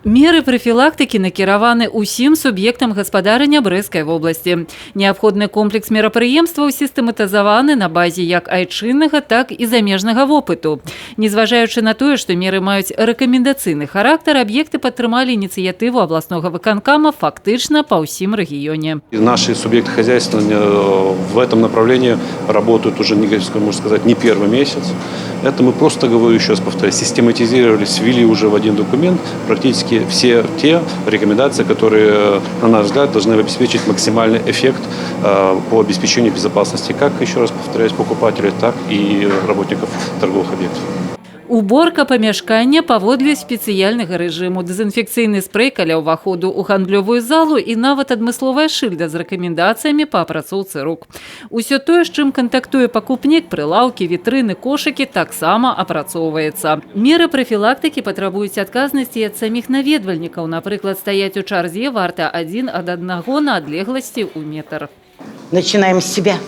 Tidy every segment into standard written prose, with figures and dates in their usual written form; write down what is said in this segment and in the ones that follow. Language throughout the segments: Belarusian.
Меры прафілактыкі накіраваны ўсім суб'ектам гаспадарання Брэсцкай вобласці. Неабходны комплекс мерапрыемстваў сістэматызаваны на базе як айчыннага, так і замежнага вопыту. Незважаючы на тое, што меры маюць рэкамендацыйны характар, аб'екты падтрымалі ініцыятыву абласнога выканкама фактычна па ўсім рэгіёне. И наши субъекты хозяйствования в этом направлении работают уже, не, можно сказать, не первый месяц. Это мы просто, говорю еще раз повторяю, систематизировали, свели уже в один документ практически все те рекомендации, которые, на наш взгляд, должны обеспечить максимальный эффект по обеспечению безопасности как, еще раз повторяюсь, покупателей, так и работников торговых объектов. Уборка памяшкання паводле спецыяльнага рэжыму, дэзінфекцыйны спрэй каля ўваходу ў гандлёвую залу і нават адмысловая шыльда з рэкамендацыямі па апрацоўцы рук. Усё тое, з чым кантактуе пакупнік, прылаўкі, вітрыны, кошыкі, таксама апрацоўваецца. Меры прафілактыкі патрабуюць адказнасці і ад саміх наведвальнікаў. Напрыклад, стаяць у чарзе варта адзін ад аднаго на адлегласці ў метр. Начинаем с себя,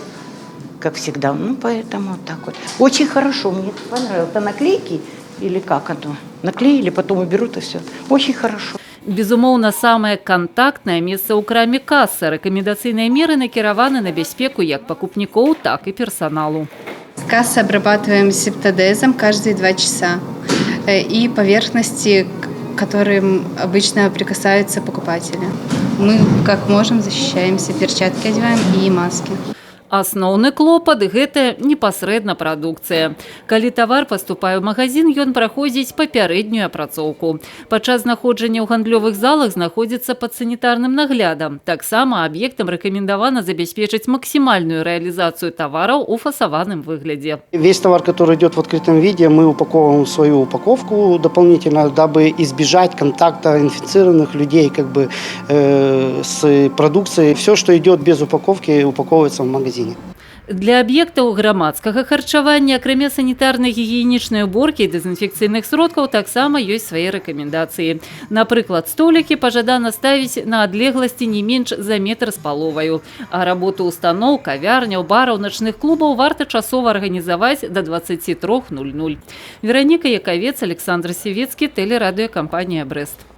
как всегда. Ну, поэтому вот так вот. Очень хорошо, мне это понравилось. Это наклейки или как оно? Наклеили, потом уберут, и все. Очень хорошо. Безумоўна, самае кантактнае месца ў краме — каса. Рэкамендацыйныя меры накіраваны на бяспеку як пакупнікоў, так і персаналу. Кассы обрабатываем септодезом каждые 2 часа. И поверхности, к которым обычно прикасаются покупатели. Мы как можем защищаемся, перчатки одеваем и маски. Асноўны клопат — гэта непасрэдна прадукцыя. Калі тавар паступае ў магазін, ён праходзіць папярэднюю апрацоўку. Падчас знаходжання ў гандлёвых залах знаходзіцца пад санітарным наглядам. Таксама аб'ектам рэкамендавана забяспечыць максімальную рэалізацыю тавараў у фасаваным выглядзе. Весь товар, который идет в открытом виде, мы упаковываем в свою упаковку дополнительно, дабы избежать контакта инфицированных людей, как бы, с продукцией. Все, что идет без упаковки, упаковывается в магазине. Для аб'ектаў грамадскага харчавання, акрамя санітарна-гігіенічнай уборкі і дэзінфекцыйных сродкаў, таксама ёсць свае рэкамендацыі. Напрыклад, столікі пажадана ставіць на адлегласці не менш за метр з паловаю. А работу устаноў, кавярняў, бараў, начных клубаў варта часова арганізаваць да 23:00. Вераніка Якавец, Аляксандр Сівецкі, тэлерадыёкампанія «Брэст».